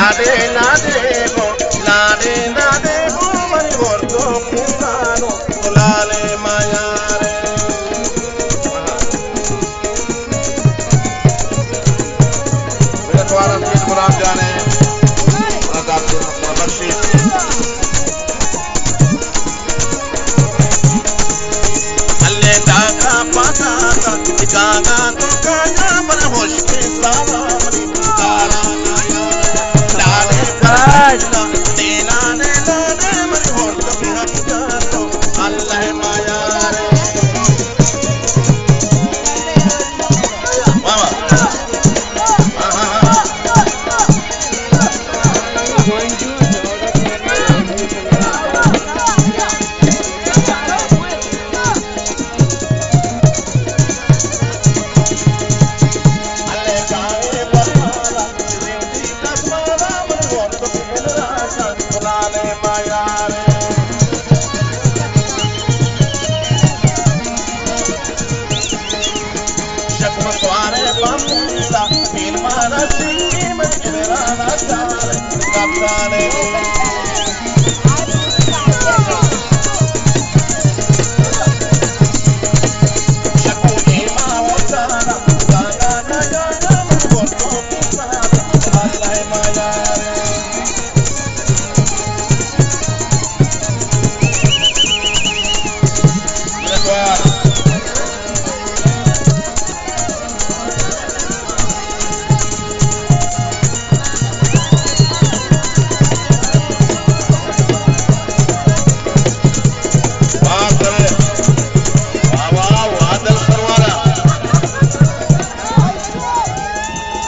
لاڈے لاڈے گو، لاڈے لاڈے گو، منی وردو کسانو، تو لالے ما یارے۔ میرے دوارا تیز گلاب جانے، آزاد بخشی۔ اللہ دادا پاکا، دادا تو کایا، من ہوش کے سارا، سارا۔ لاڈے کرا، تیلا نے لاڈے، من ہوش کے سارا۔ اللہ مایا رے۔ واہ واہ۔ ہاں، ہاں، ہاں۔ شکم سوارے بمبا، پیر مارا سنگی من گرانا چار، کپتانے۔